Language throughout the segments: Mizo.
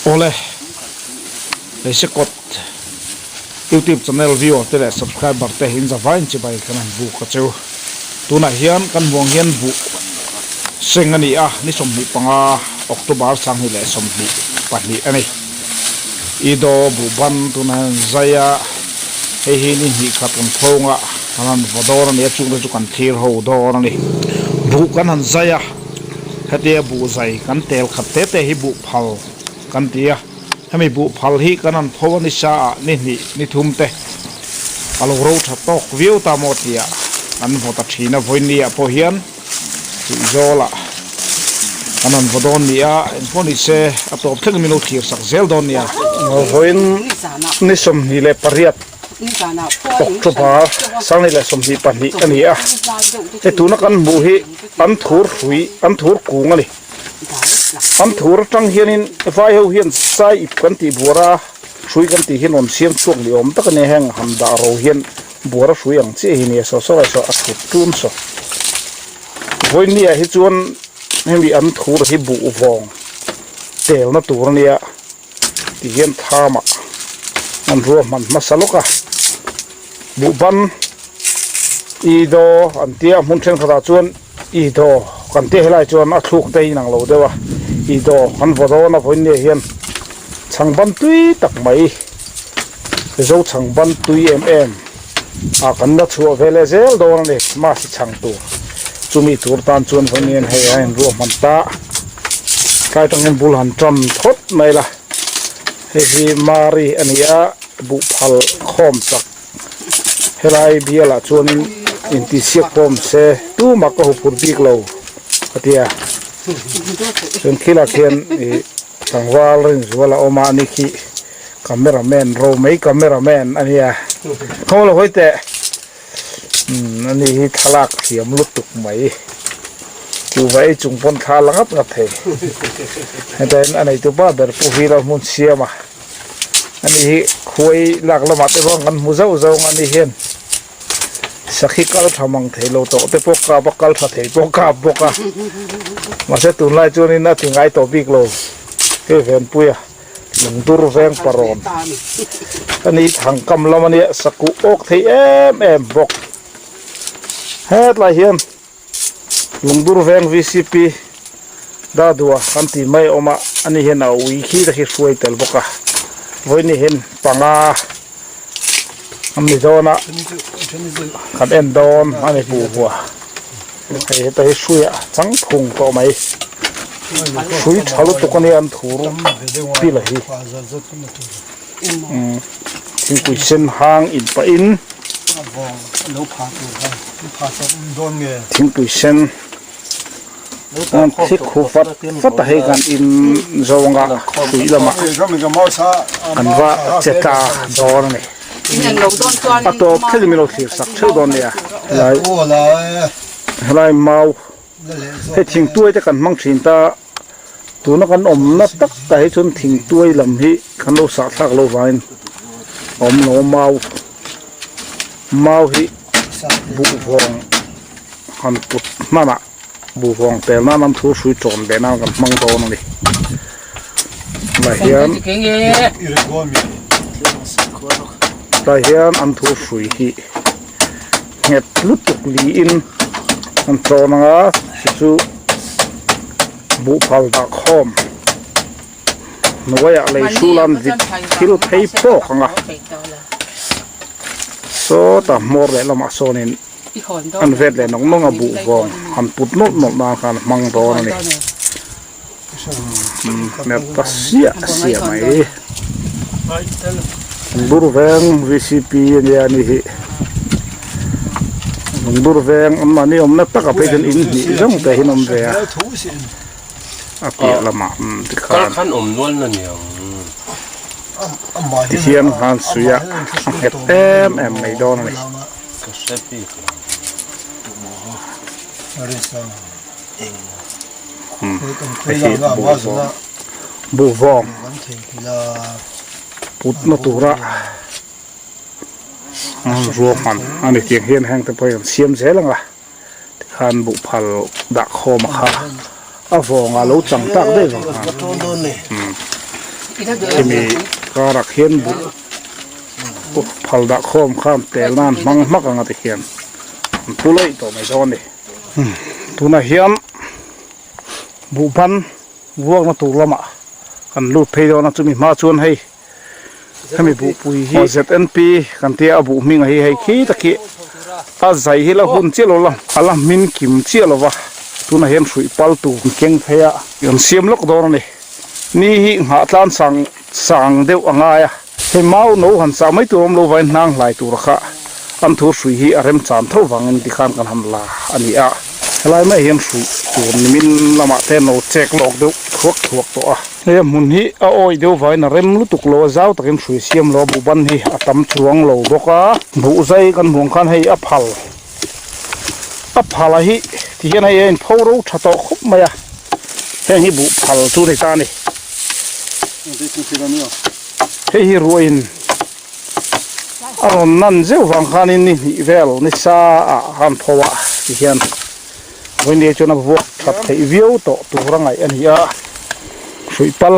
Awle, Leisekawt YouTube channel viewer te leh subscriber te in zavai in chibai kan han buk a cheu. Tunah hian kan hmuang hian buh seng a ni a, ni 25 October 2022 a ni. Ido buh ban tunah hian an zai a, hei hi ni hnih khat kan phawng a, kan han vaw dawn a ni a, chungte chu kan thlir ho dawn a ni. Buh kan han zai a. Hetia buh zai kan tel khat te te hi buh phal kan ti a, hemi buh phal hi kan han pho a nisa ah ni hnih ni thum te a lo ro tha tawk viau ta maw tia an vaw ta thin a, vawiin ah pawh hian Tuihzawl ah an han vaw dawn ni a, engpawh ni se a tawp thleng min lo thlir sak zel dawn nia. Vawiin ni 28. October 2022 a ni a, hei tuna kan hmuh hi an thur hrui an thur kung a ni. An thur atang hianin vai ho hian sai ip kan tih buara hrui kan tih hian rawn siam chhuak ni awm tak a ni a, heng han dah ro hian buara hrui ang chiah hi a ni a, saw saw lai saw a thut tum saw. Vawiin ah hi chuan hemi an thur hi buh vawng telna tur a nia. Ti hian thamah an ruahman hmasa lawk a, buhban i daw an tia hmun thenkhatah chuan i daw kan tia helai chuan a thluk te inang lo deuh a, i daw kan vaw dawn a vawiin nia hian chhangban tui tak mai zo chhangban tui em em a kan la chhuah ve leh zel dawn a ni masi chhang tur chumi tur tan chuan vawiin hian hei a inruahman ta. Tlai tangin bul han tan phawt mai la, hei hi Mari a ni a, buh phal khawm chak helai bialah chuanin intihsiak pawh awm se tumah ka huphurh bik lo a ti a, chuan khilah khian ih tlangval Rinzuala awm a ni khi camera man Romei camera man a nia khaw lo hawi teh. Umm ani hi thlalak thiam lutuk mai kuhva ei chung pawn thla la ngap ngap thei hetiang a neitu pa ber pu hi lo hmun siam a ani hi khuai lak lamah te pawh kan hmu zauh zauh ang ani hian sakhi kal tha mang thei lo tawh te pawh kap a kal tha thei pawh kap bawk a mahse tunlai chuanin a ti ngai tawh bik lo hei Venpuia. Lungdur veng parawn a ni thangkam lam a nia sakuh awk thei em em bawk hetlai hian lungdur veng vcp dadua kan tih mai a awm a ani hian a ui khi te khi hruai tel bawk a vawiin hian panga an ni dawn a kan en dawn a ni buh vuah hei heta hi hruiah chang phung tawh mai hrui tha lutuk a nia an thur pil a hi thingpui sen hang in pah in thingpui sen. An thik hu vat vat a hei kan in zawnga hrui lamah an va che ta dawn a ni. A tawp thlengin min lo thlir sak theuh dawn nia helai helai mau hei thingtuai te kan hmang thin ta tuna kan awmna tak ah hi chuan thingtuai lam hi kan lo sah thlak loh vangin a awm lo a mau mau hi buh vawng han put hmanah buh vawng tel nan an thu hrui tawn leh nan kan hmang dawn a ni tunah hian tah hian an thu hrui hi nghet lutuk niin an tawn ang a chu chu buh phal dah khawm hnuaiah lei hrul an vit thil phei phawk ang a sawtah hmawr leh lamah sawnin an vet leh nawk nawk a buh vawng han put nawlh nawlh nan khan a hmang dawn a ni hmel ta siah siah mai Lungdur veng vcp a nia ani hi Lungdur veng an mahni awmna taka phei chuan in hnih zawng te hi an awm ve a a piah lamah tikhan tihian han suih a a nghet em em mai dawn a ni. Ka hre bik lo. Hei hi buhvawng buhvawng putna tura ruahman a ni tiang hian heng te pawh hi an siam zel ang a tikhan buhphal dah khawm a kha a vawngah lo chang tak daih vang khan. Khimi karah khian buh phal dah khawm khan tel nan hmang hmak anga ti khian an pu laih tawh mai zawk a ni. Tunah hian buh ban vuakna tur lamah kan lut phei dawn a, chumi hma chuan hei hemi buhpui hi ZNP kan tia a buh hming a hi hei khi tak hi a zai hi la hun chiah lo la a la hmin kim chiah lo va tunah hian hruih pal tur an keng phei a an siam lawk dawn a ni ni hi nghah tlan sang sang deuh a ngai a hei mau no han chah mai tur awm lo vain hnang hlai tur kha an thu hrui hi a remchan tho vangin tikhan kan han la a ni a helai mai hian hruih tur nimin lamah te no chek lawk deuh thuak thuak tawh a. He hmun hi a awih deuh vangin a rem lutuk lo a, zau takin hrui siam lo a, buh ban hi a tam chuang lo bawk a. Buh zai kan hmuh ang khan hei a phal, a phal a hi ti hian hei a in pho ro tha tawh khawp mai a, heng hi buh phal chu ni ta a ni. Hei hi ruahin a rawn nan zeuh vang khanin ni hnih vel ni sa ah khan pho a ti hian. Vawiin chuan a vuak that theih viau tawh tur a ngaih a ni a, hruih pal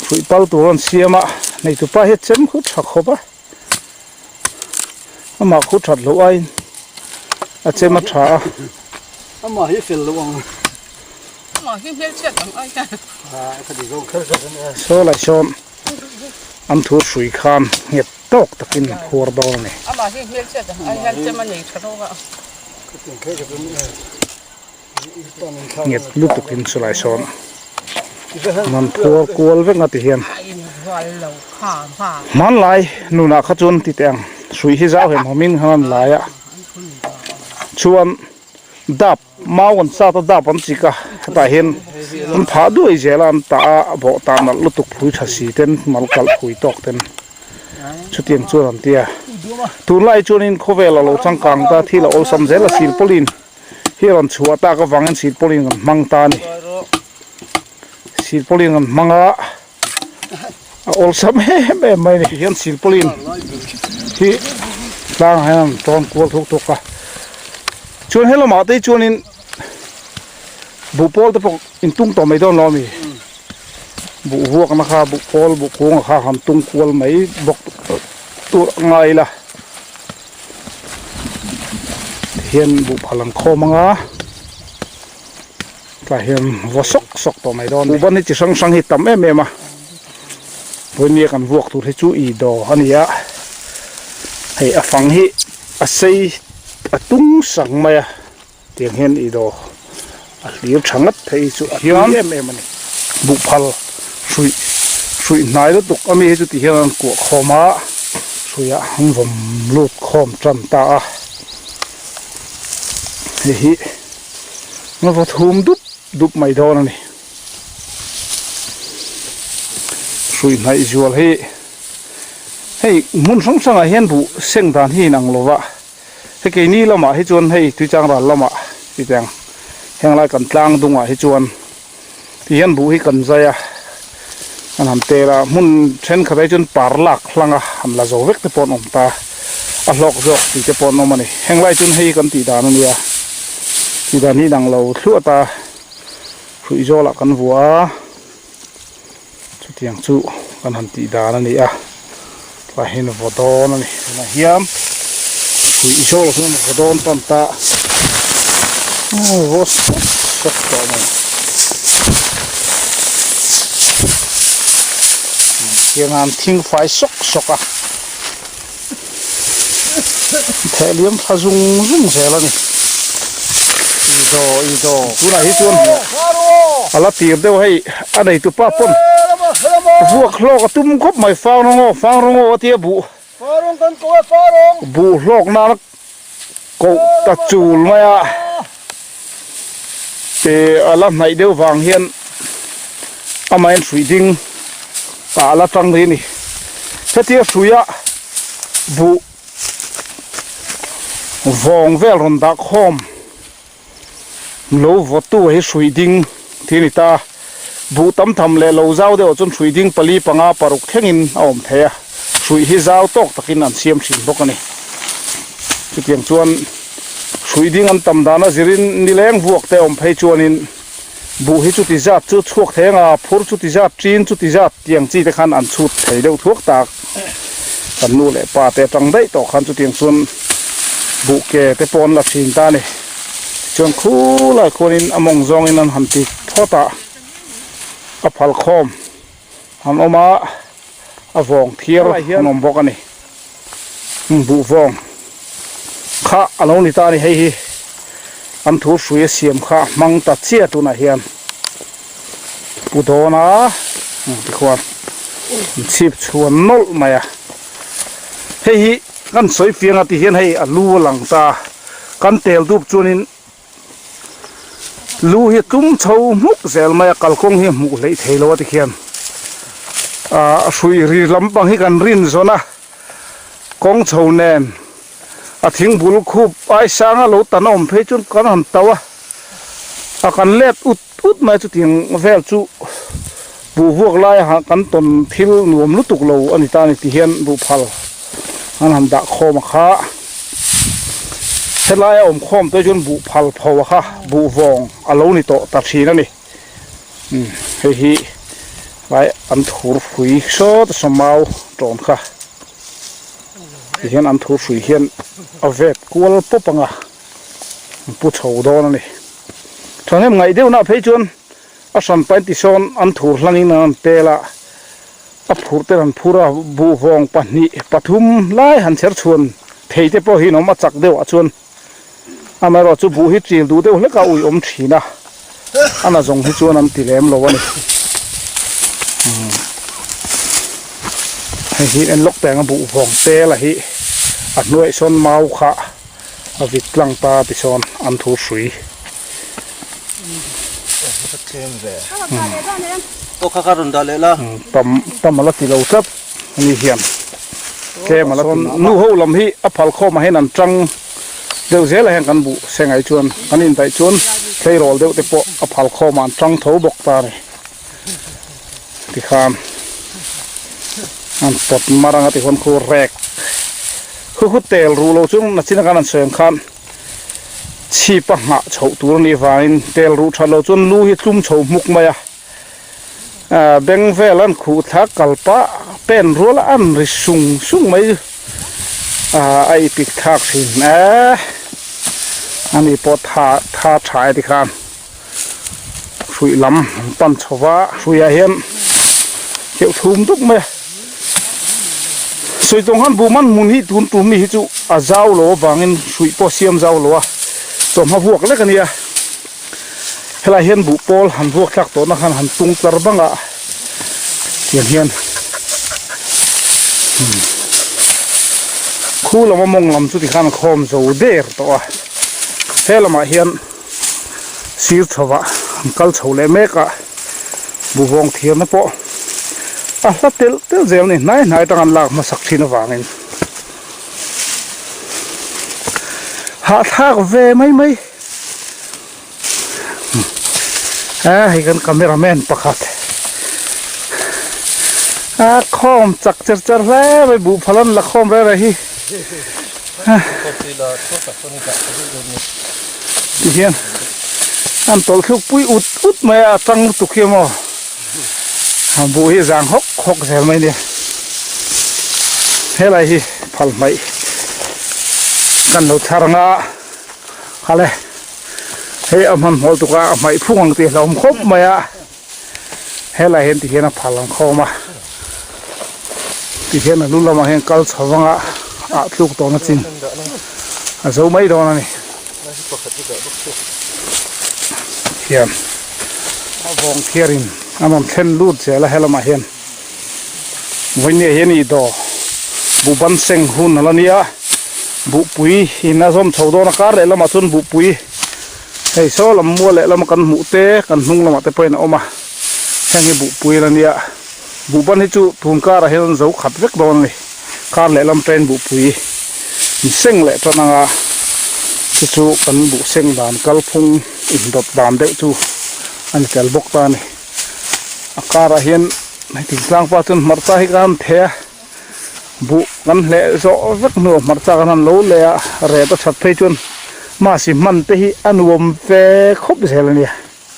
hruih pal tur an siam a, neitu pa hi a chem khut tha khawp a, amah khut that loh aiin a chem a tha a. Amah hi fel loh ang. Amah hi hmelchhiat ang ai hian. Saw lai sawn an thu hrui khan nghet tawk takin a phuar dawn a ni. Amah hi hmelchhiat ang ai hian chem a nei tha rawk a. Nghet lutukin chulai sawn an phuar kual vek a ti hian hmanlai nunah kha chuan ti teh ang hrui hi zau hem hawmin khan an lai a chuan dap mau an sat a dap an chik a hetah hian an phah duai zel a an tah a a bawh tah nalh lutuk phui tha si ten mal kalh phui tawk ten. Chutiang chuan an ti a, tunlai chuanin khawvel a lo changkang ta thil a awlsam zel a silpawlin hi a rawn chhuah tak avangin silpawlin kan hmang ta a ni. Silpawlin kan hmang a, a awlsam em em mai a ni. Tihian silpawlin hi tlangah hian an tawn kual thuk thuk a, chuan helamah te chuanin buh pawl te pawh intung tawh mai dawn lo a mi. Buh vuakna kha buh pawl buh kunga kha han tung kual mai bawk tur a ngai ila tihian buh phal an khawm anga tlai hian vaw sawk sawk tawh mai dawn a ni. Buh ban hi chi hrang hrang hi tam em em a vawinia kan vuak tur hi chu i daw a ni a hei a fang hi a sei a tung sang mai a. Tiang hian i daw a hlir tha ngat phei chu a tui em em a ni. Buhphal hruih hruih hnai lutuk a mi hi chu ti hian an kuah khawm a, hruihah an vawm lut khawm tan ta a. Hei hi a va thum dup dup mai dawn a ni. Hruih hnaih zual hi hei hmun hrang hrangah hian buh seng dan hi inang lo va. Hei keini lamah hi chuan hei Tuichang ral lamah tih ang heng lai kan tlang dungah hi chuan ti hian buh hi kan zai a kan han tel a hmun thenkhat ah hi chuan par lak hlang a han la zo vek te pawh an awm ta a hlawk zawk tih te pawh an awm a ni heng lai chuan hei kan tih dan a nia tih dan hi inang lo thluah ta hruih zawlah kan vuah a. Chutiang chu kan han tih dan a ni a, tlai hian vaw dawn a ni. Tunah hian hrui zawk hian vaw dawn tan ta vaw sawk sawk tawh mai. Tiang an thing fai sawk sawk a, theh liam tha zung zung zel a ni. I daw i daw tunah hi chuan a la tir deuh hei a neitu pa pawn vuak hlawk a tum khawp mai fang rawng aw fang rawng aw a tia buh buh hlawk nana koh ta chul mai a eh a la hnaih deuh vang hian amahin hruih ding tah a la tang rih a ni hetia hruia buh vawng vel rawn dah khawm lo vawtu hi hruih ding tih a ni ta buh tam tham leh lo zau deuh ah chuan hruih ding pali panga paruk thlengin a awm thei a hruih hi zau tawk takin an siam thin bawk a ni chutiang chuan hruih ding an tam dan a zirin nileng vuak te awm phei chuanin. Buh hi chuti zat chu chhuak thei anga phur chuti zat ṭin chuti zat tiang chi te khan an chhut thei deuh thuak tak. Kan nu leh pa te atang daih tawh khan chutiang chuan buh ke te pawh an la ṭhin ta a ni. Tichuan khulai khuanin a mawng zawngin an han ti phawt a, a phal khawm an awm a, a vawng thiar an awm bawk a ni. Buh vawng kha a lo ni ta a ni hei hi an thu hrui a siam kha a hmang ta chiah tunah hian pu dawn a tikhuan an chhip chhuan nawlh mai a hei hi kan sawi fiang a ti hian hei a lu a lang ta kan tel dup chuanin Lu hi a tlum chho hmuk zel mai a, kalkawng hi a hmuh hleih thei lo a tikhian ah hrui ri lampang hi kan rin zawn a, kawng chho nen a thing bul khup ai sanga lo tan a awm phei chuan kan han tauh a, a kan let ut ut mai a chutiang vel chu buh vuak laia kan tawn thil nuam lutuk lo a ni ta a ni ti hian buh phal an han dah khawm a kha helaia awm khawm te chuan buh phal pho a kha buh vawng a lo ni tawh ta thin a ni umm hei hi lai an thur hrui sawt a sawmau tawn kha ti hian an thur hrui hian a vet kual pawp ang a an pu chho dawn a ni thahnem ngaih deuh nah phei chuan a hran pain tisawn an thur hlangin an rawn tel a a phurh te an phur a buhvawng pahnih pathum lai han chher chhuan thei te pawh hi an awm a chak deuh ah chuan amaherawh chu buh hi chil duh deuh hlek a ui awm thin a a na zawng hi chuan an ti lem lo a ni hei hi en lawk teng a buhvawng tel a hi a hnuaih sawn mau kha a vit tlang ta tisawn an thu hrui. Tam tam a la ti lo tlat a ni hian tlem a la ti nu ho lam hi a phal khawm ah hian an tang deuh zel ah hian kan buh sengai chuan an indaih chuan tleirawl deuh te pawh a phal khawm ah an tang tho bawk ta a ni tikhan an pawt mar anga tichuan khu rek khu khu tel ruh lo chu nachin a kan han sawi ang khan. Chhip a nghah chhoh tur a nih vangin tel ruh that loh chuan lu hi tlum chho hmuk mai a, ah beng vel an khuh thla kal pah pen rual a an ri sung sung mai chu ah a ipik thlak thin e ani pawh tha tha tha e tikhan hruih lam an pan chho va hruihah hian keuh thum dup mai a. Sawi tawng khan buh man hmun hi tun tum mi hi chu a zau lo avangin hruih pawh a siam zau lo a, chawhma vuak lek a nia. Helai hian buh pawl han vuak thlak tawhna khan han tung tlar bang a, tiang hian khu lama mawng lam chu tikhan a khawm zo der tawh a, he lamah hian sir chho ah an kal chho leh mek a buhvawng thiarna pawh a hla telh telh zel a ni hnai hnai atang an lak hmasak thin avangin hahthlak ve mai mai a hei kan camera man pakhat a khawm chak cher cher hle mai buh phal an la khawm reng reng hi. Ti hian an tawlh thluk pui ut ut mai a a tang lutuk hi maw buh hi zang hawk hawk zel mai nia helai hi phal hmaih kan lo thar anga hale hei a hmanhmawh tuk a a hmaih phung ang tih a hlauhawm khawp mai a. Helai hian ti hian a phal ang khawm a ti hian a lu lamah hian kal chho vang a ah tluk tawhna chin a zo mai dawn a ni hian a vawng thiar in a rawn thlen lut zel a helamah hian vawinia hian ih daw buh ban seng hun a la nia buhpui in a zawm chho dawn a kar leh lamah chuan buhpui. Hei saw lam mual leh lama kan hmuh te kan hnung lamah te pawhin a awm a, heng hi buhpui a nia, buhban hi chu tun karah hian an zo khat vek dawn a ni, kar leh lam train buhpui in seng leh tan anga chu chu kan buh seng dan kalphung indawt dan deuh chu a ni tel bawk ta a ni, a karah hian hei thingtlang pa chuan hmarcha hi ka han theh a. Buh kan hleh zawh vek hnuah hmarcha kan han lo leh a, ret a that phei chuan mahse hman te hi a nuam ve khawp zel a nia.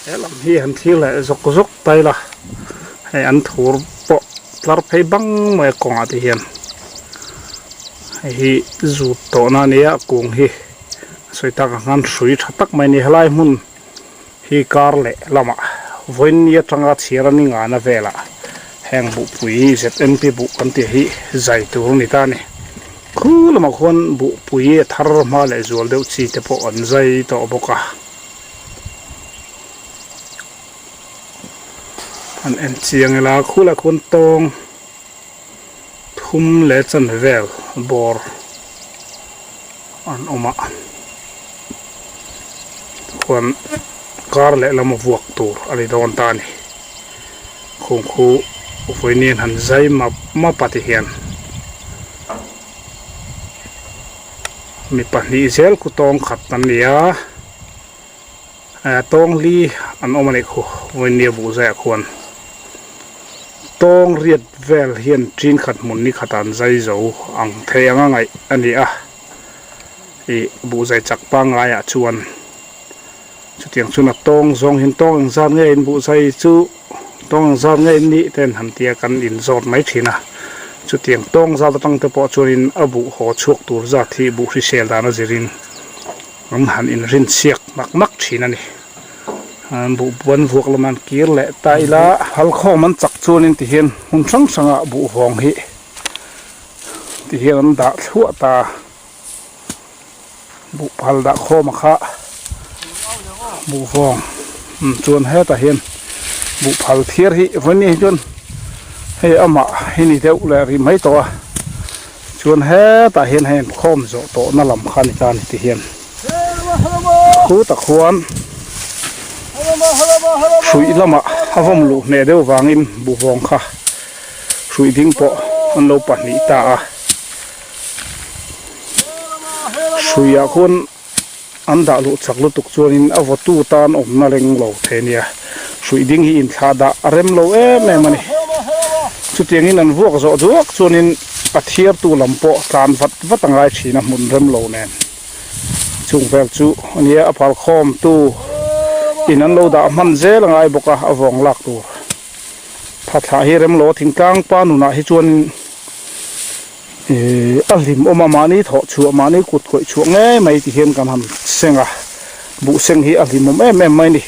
He lam hi han thlir leh zawk zawk ta ila hei an thur pawh tlar phei bang mai a kawngah te hian hei hi zut tawhna a nia a kung hi a sawi tak ang khan hrui tha tak mai a ni helai hmun hi kar leh lamah vawiin ni atanga chhiar a ni ngana velah heng buhpui ZNP buh kan tih hi zai tur a ni ta a ni. Khu lamah khuan buhpui a thar hma leh zual deuh chi te pawh an zai tawh bawk a. An en chiang ila khu lah khuan tawng thum leh chanve vel bawr an awm a khuan kar leh lama vuak tur a ni dawn ta a ni khung khu vawiin han zai map map a ti hian mi pahnih zel ku tawng khat an ni a. Tawng li an awm a nih khu vawinia buh zaiah khuan tawng riat vel hian ṭin khat hmun ni khatah an zai zo ang thei anga ngaih a ni a, ih buh zai chak pangaiah chuan chutiang chuan a tawng zawng hian tawng engzat nge in buh zai chu tawng engzat nge in nih te an han tia kan inzawt mai thin a, chutiang tawng zat atang te pawh chuanin a buh haw chhuak tur zat hi buh hrisel dan a zirin. An han inrin chhiak nak nak thin a ni. An buh buan vuak lamah an kir leh ta ila. Halkhawm an chak chuanin ti hian hmun hrang hrangah buh vawng hi ti hian an dah thluah ta. Buh phal dah khawm a kha buh vawng chuan hetah hian buh phal thiar hi vawiin hi chuan hei amah hi ni deuh leh rih mai tawh a. Chuan hetah hian hei an khawm zawh tawhna lam kha a ni ta a ni ti hian khutah khuan hruih lamah a vawm luh hneh deuh vangin buhvawng kha hruih ding pawh an lo pahnih ta a hruihah khuan an dah luh chak lutuk chuanin a vawtu tan awmna reng lo thei a nia hruih ding hi inthlah dah a rem lo em em a ni chutiangin an vuak zawh duak chuanin a thiartu lam pawh tlan vat vat a ngai thin a hmun rem lo nen chung vel chu a nia a phal khawm tu in an lo dah hman zel a ngai bawk a a vawng lak tur thathlah hi rem lo a thingtlang pa nunah hi chuanin. Ihh a hlim awm a mahni thawh chhuah mahni kut kawih chhuah ngei mai ti hian kan han seng a buh seng hi a hlim awm em em mai a ni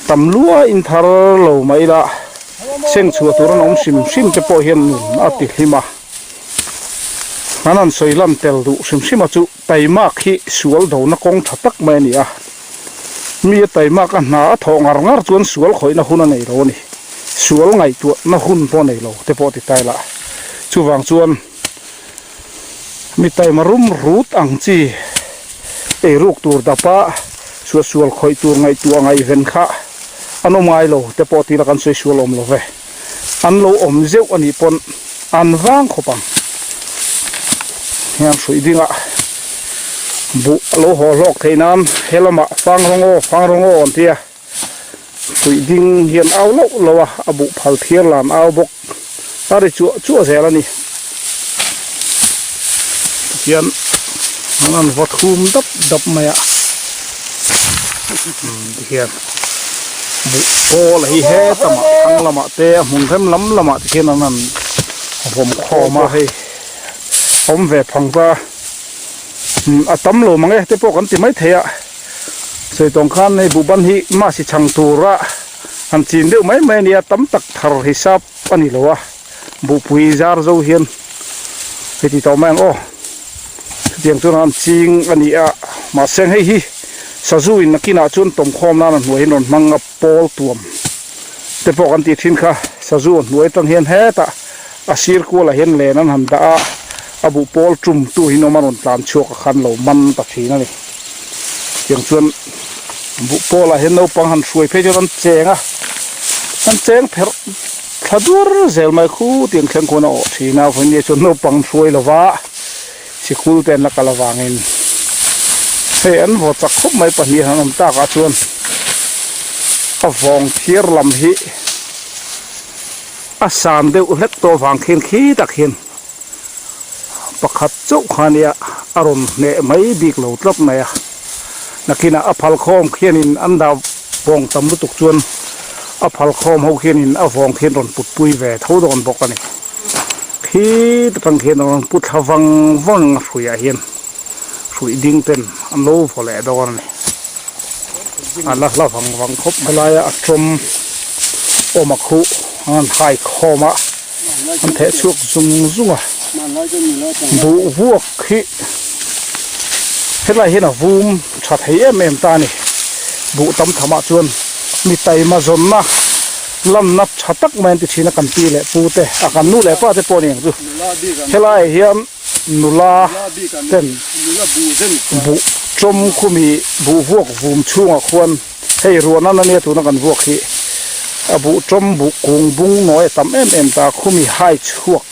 tam lua in thar lo mai ila seng chhuah tur an awm hrim hrim te pawh hian nun a ti hlim a an han sawi lan tel duh hrim hrim a chu taimak hi sual do na kawng tha tak mai a ni a mi a taimak a hna a thawh ngar ngar chuan sual khawihna hun a nei lo a ni. Sual ngaihtuahna hun pawh nei lo te pawh ti ta ila. Chuvang chuan mi taima rum rut ang chi ei ruk tur dapa suah sual khawih tur ngaihtuah ngaihven kha an awm ngai lo te pawh ti ila kan sawi sual awm lo ve. An lo awm zeuh a nih pawn an vang khawp ang. Hian hruih dingah buh a lo haw hlawk theih nan he lamah fang rawng aw fang rawng aw an ti a. Hruih ding hian au loh loh a, a buh phal thiar lan au bawk a ri chuah chuah zel a ni. Tihian an han va thum dap dap mai a, tihian buh pawl hi heta mah thlang lamah te a hmun rem lam lamah te khian an han vawm khawm a hei awm ve phang ta a tam lo mang e te pawh kan ti maithei a. Sawi tawng khan hei buhban hi masi chhang tura han chin deuh mai mai a nia tam tak thar hisap a ni lo a buhpui zar zo hian hei ti tawh mai ang aw chutiang chuan an ching a ni a mahse hei hi sazu in nakinah chuan tawmkhawm nan a hnuai hi an rawn hmang a pawl tuam te pawh kan tih thin kha sazu a hnuai atang hian hetah a sir kualah hian len an han dah a a buh pawl tum tu hi nawm a rawn tlan chhuak a khan lo man ta thin a ni. Tiang chuan buh pawlah hian naupang han hruai phei chuan an cheng a, an cheng pherh thla dur zel mai khu tiang thleng khuan a awh thin a, vawiin chuan naupang an hruai lo va, sikul te an la kal avangin hei an vaw chak khawp mai pahnih han awm takah chuan a vawng thiar lam hi a san deuh hlek tawh avang khian khi tak hian. Pakhat chauh kha nia a rawn hneh mai bik lo tlat mai a, nakinah a phal khawm khianin an dah. Bawng tam lutuk chuan a phal khawm ho khianin a vawng khian rawn put pui ve tho dawn bawk a ni. Khi atang khian a rawn pu thla vang vang a hruiah hian hruih ding ten an lo vaw leh dawn a ni. A la hla vang vang khawp mai. Helaia a tawm awm a khuh an han hai khawm a, an theh chhuak zung zung a. Buh vuak hi helai hian a vum tha thei em em ta a ni. Buh tam thamah chuan mi taima zawnna lanna tha tak mai an ti thin a kan pi leh pu te a kan nu leh pa te pawh a ni ang chu. Helaiah hian nula ten buh tawm khumi buh vuak vum chhungah khuan hei ruahna ania tuna kan vuak hi a buh tawm buh kung bung nawi a tam em em ta khumi hai chhuak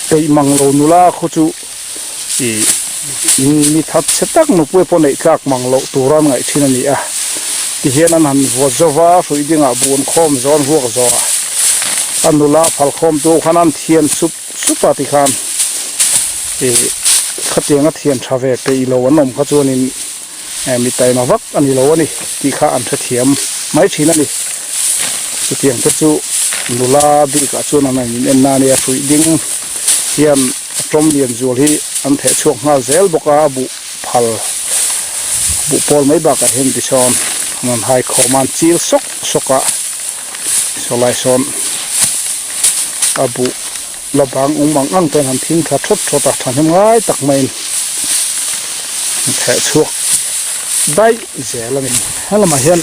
peih mang lo nula khu chu ih mi that chhe tak nupui pawh neih tlak mang loh tura an ngaih thin a ni a tihian an han vuat zo va hruih dingah buh an khawm zawh an vuak zawh a a nula phal khawm tu khan an thian sup sup a tikhan ih khatianga thian tha ve peih lo an awm kha chuanin mi taima vak a ni lo a ni tih kha an hrethiam mai thin a ni. Chutiang te chu nula bikah chuan an in en na a nia, hruih ding hian a tawm lian zual hi an theh chhuak nghal zel bawk a, buh phal buh pawl mai bakah hian tisawn an rawn hai khawm a, an chil sawk sawk a, saw lai sawn a buh la bang awm ang ang ten han thing thla thawt thawt a, thahnem ngai tak maiin an theh chhuak daih zel a ni. Helamah hian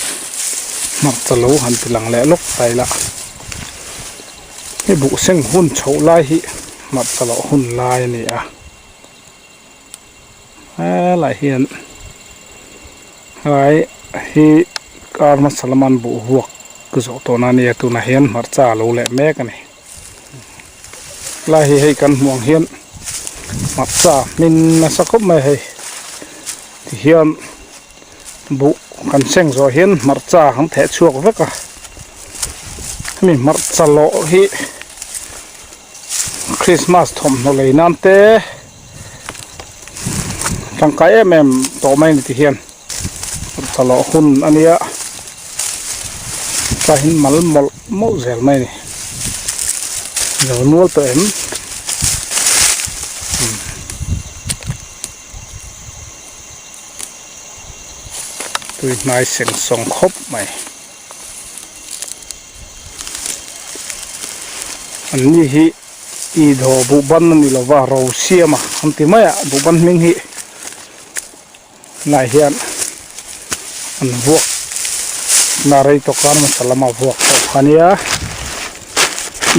hmarcha lo han ti lang leh lawk ta ila hei buh seng hun chhoh lai hi hmarcha loh hun lai a ni a helaiah hian helai hi kar hmasa lama an buh vuak zawh tawhna a nia tunah hian hmarcha a lo leh mek a ni. Lai hi hei kan hmuh ang hian hmarcha hmin nasa khawp mai a hei tihian buh kan seng zawh hian hmarcha kan theh chhuak vek a hemi hmarcha lawh hi krismas thawmhnaw lei nan te tangkai em em tawh mai a ni tihian hmarcha lawh hun a nia tlaiin mal mawlh mawlh zel mai a ni zo nual tawh em. Tui hnai seng sawng khawp mai. An ni hi i daw buh ban a ni lo va ro siam a an ti mai a buh ban hming hi tunah hian an vuak na rei tawk a hmasa lama vuak tawh kha nia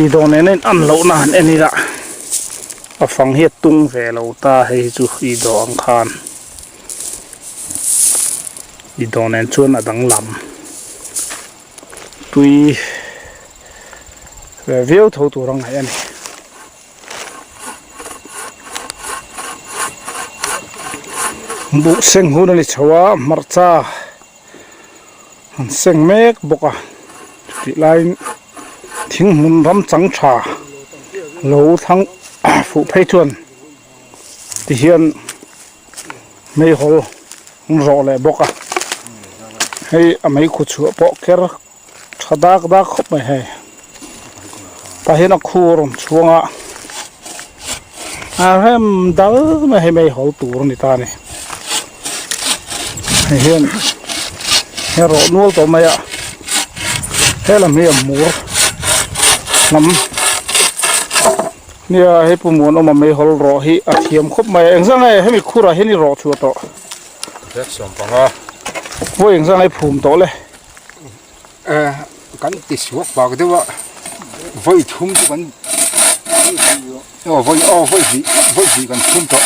i daw nen a in an lohna han en ila. A fang hi a tung ve lo ta hei hi chu i dawh ang khan i dawh nen chuan a danglam tui ve viau tho tur a ngaih a ni. Buh seng hun a ni chho a hmarcha an seng mek bawk a chutih laiin thing hmun ram chang tha lo thlang fuh phei chuan tihian meihawl an rawh leh bawk a hei a meikhu chhuah pawh ker tha dak dak khawp mai hei tah hian a khu a rawn chhuang a a rem dal mai hei meihawl tur a ni ta a ni hei hian he rawh nual tawh mai a helam hi a mur lam nia hei pu muanawma meihawl rawh hi a thiam khawp mai a engzah nge hemi khurah hian i rawh chhuah tawh vawi engzah nge i phum tawh le. Kan ti suak bak deuh a vawi thum chu kan aw vawi aw vawi hnih vawi hnih kan thum tawh.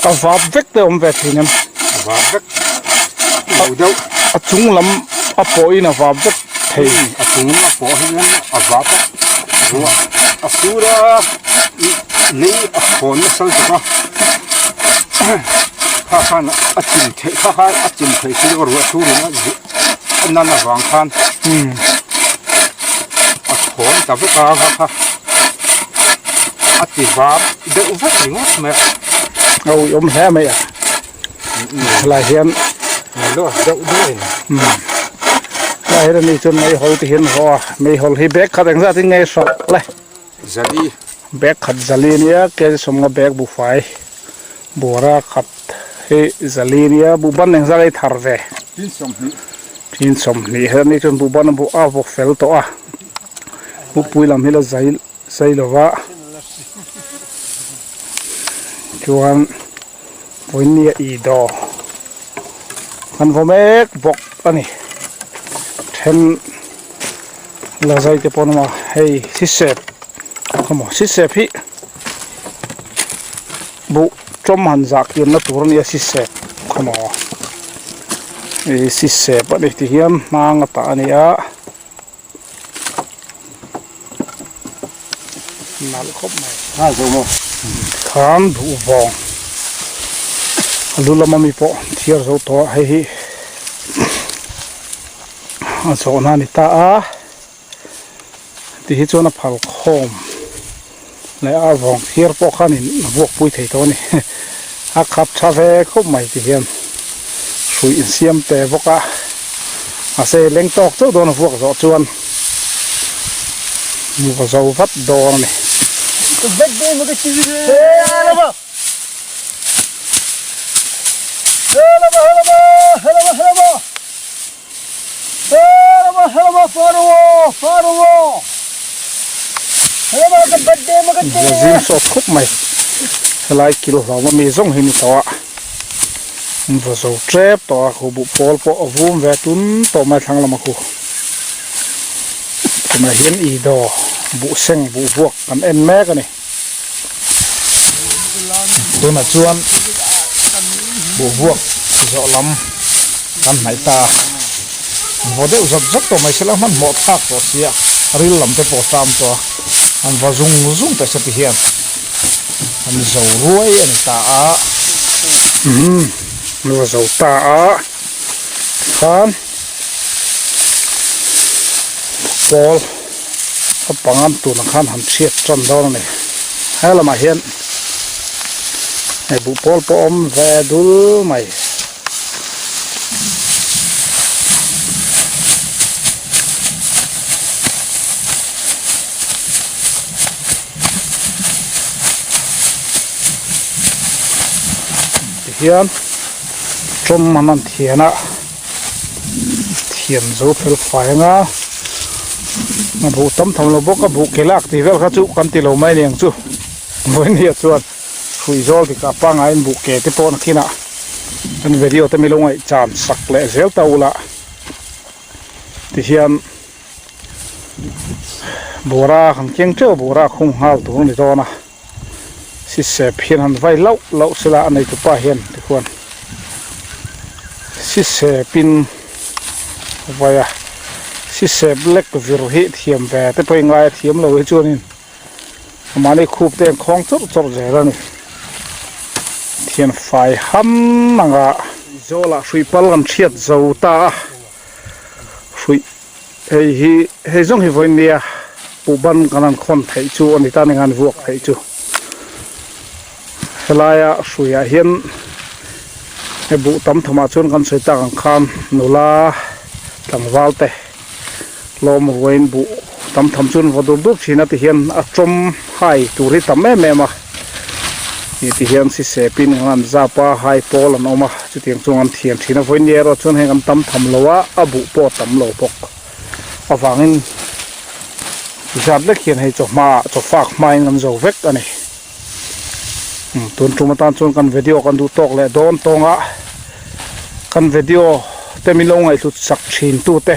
A vap vek te awm ve thin em? A vap vek lo deuh. A chung lam a pawhin a vap vek thei. A chung lam a pawh hian a vap a ruah a sur a lei a khawn nasa lutuk a kha khan a chim theih kha khan a chim theih si lo ruah sur in a nan avang khan a khawn ta vek a kha kha a ti vap deuh vek ringawt mai a. A uiawm hle mai a helai hian. Mei deuh duai a ni. Umm. Helai hian ani chuan meihawl ti hian haw a, meihawl hi bag khat engzat in nge hralh le? Zali. Bag khat zali ania, kg sawmnga bag buhfai buara khat hi zali ania, buhban engzat ei thar ve? Tin 20. Tin 20 hian ani chuan buhban a buh a vawk fel tawh a, bupui lam hi la zai zai lo va, chuan vawinia i daw kan vaw mek bawk a ni then la zai te pawh an awm a hei sisep emaw sisep hi buh tawm han zah kianna tur a nia sisep emaw ih sisep a ni tihian hnang a tah a ni a. Nalh khawp mai. Ha zo maw. Khan duh vawng. A lu lama mi pawh thiar zo tawh a hei hi a zawhna a ni ta a. Ti hi chuan a phal khawm leh a vawng thiar pawh khanin a vuak pui thei tawh a ni. A khap tha ve khawp mai ti hian hrui insiam te bawk a mahse leng tawk chauh dawn a vuak zawh chuan va zo vat dawn a ni. Zim sawt khawp mai helai kil hlauh a mi zawng hi ni tawh a an va zo tep tawh a khu buh pawl pawh a vum ve tun tawh mai thlang lama khu tunah hian i daw buh seng buh vuak kan en mek a ni tunah chuan buh vuak zawh lam kan hnaih ta a an vaw deuh zawt zawt tawh mai sela hmanhmawh thlak tawh sia ril lam te pawh a ṭam tawh a an va zung zung teh se ti hian an zo ruai a ni ta a umm an va zo ta a khan pawl. A pangan tunah khan han chhiat tan dawn a ni he lamah hian hei buh pawl pawh a awm ve dul mai. Tihian tawm an han thian a. Thiam zo fel fai anga a buh tam tham lo bawk a buh ke lak tih vel kha chu kan ti lo mai aniang chu vawinia chuan hrui zawl dik ah pangaiin buh ke te pawh nakinah kan video te milo ngaih chan sak leh zel ta ula tihian bawra kan keng teuh a bawra khung nghal tur a ni dawn a. Sisep hian han vai lauh lauh sela a neitupa hian tikhuan sisepin a vai a sisep lek vir hi thiam ve te pawh i ngai a thiam lo hi chuanin mahni khup te an khawng chawrh chawrh zel a ni thian fai ham anga Zawlah hrui pal kan hriat zo ta a hrui Hei hi hei zawng hi vawiin nia puhban kan han khawn theih chu a ni ta ning han vuak theih chu helaia hruiah hian he buh tam thamah chuan kan sawi tak ang khan nula tlangval te lawm ruaiin buh tam tham chuan vaw dur dur thin a ti hian a tawm hai tur hi tam em em a. Ih ti hian sisepin an han zap a hai pawl an awm a chutiang chuan an thian thin a vawiin ni erawh chuan heng an tam tham lo a a buh pawh a tam lo bawk avangin zat lek hian hei chawhma ah chaw fak hmain kan zo vek a ni tun tum atan chuan kan video kan duh tawk leh dawn tawng a kan video te min lo ngaihhlut sak thin tu te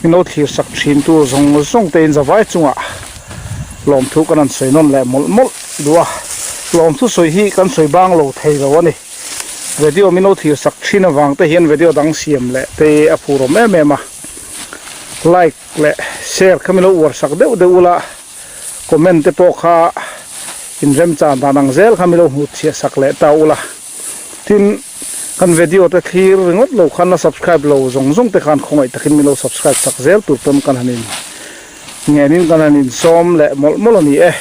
min lo thlir sak thin tu zawng zawng te in zavai chungah. Lawmthu kan han sawi nawn leh mawlh mawlh duh a, lawmthu sawi hi kan sawi bang lo thei lo a ni. Video min lo thlir sak thin avang te hian video dang siam leh te a phur awm em em a, like leh share kha min lo uar sak deuh deuh ula, comment te pawh kha inremchan dan ang zel kha min lo hnutchhiah sak leh ta ula. Tin, kan video te thlir ringawt lo khan la subscribe lo zawng zawng te khan khawngaih takin min lo subscribe sak zel tur pawn kan han in ngenin kan han insawm leh mawlh mawlh a ni e.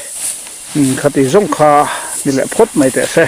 Khati zawng kha ni leh phawt mai teh se.